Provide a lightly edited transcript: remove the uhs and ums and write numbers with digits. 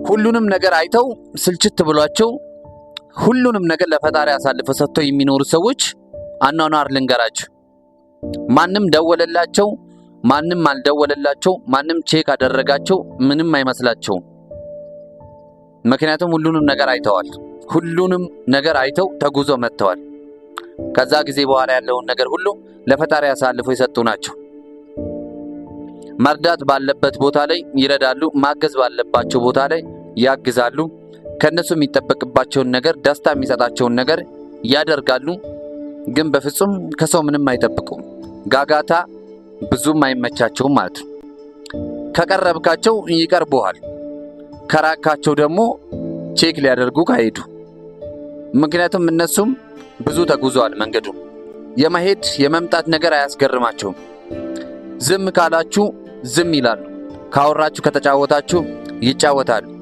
ሁሉንም ነገር አይተው ስልችት ብሏቸው ሁሉንም ነገር ለፈጣሪ አሳልፈው ሰጥተው የሚኖሩ ሰዎች አኗኗር ልንገራችሁ። ማንም ደወለላቸው፣ ማንም አልደወለላቸው፣ ማንም check አደረጋቸው፣ ምንም አይመስላቸውም። ምክንያቱም ሁሉንም ነገር አይተዋል። ሁሉንም ነገር አይተው ተጉዞ መጥተዋል። ከዛ ጊዜ በኋላ ያለውን ነገር ሁሉ ለፈጣሪ አሳልፈው የሰጡ ናቸው። መርዳት ባለበት ቦታ ላይ ይረዳሉ። ማገዝ ባለባቸው ቦታ ላይ ያግዛሉ። ከነሱ የሚጠበቅባቸውን ነገር፣ ደስታ የሚሰጣቸውን ነገር ያደርጋሉ። ግን በፍጹም ከሰው ምንም አይጠብቁም። ጋጋታ ብዙም አይመቻቸውም ማለት ነው። ከቀረብካቸው ይቀርቡሃል፣ ከራካቸው ደግሞ check ሊያደርጉ ካሄዱ። ምክንያቱም እነሱም ብዙ ተጉዘዋል። መንገዱ የመሄድ የመምጣት ነገር አያስገርማቸውም። ዝም ካላችሁ ዝም ይላሉ። ካወራችሁ ከተጫወታችሁ ይጫወታሉ።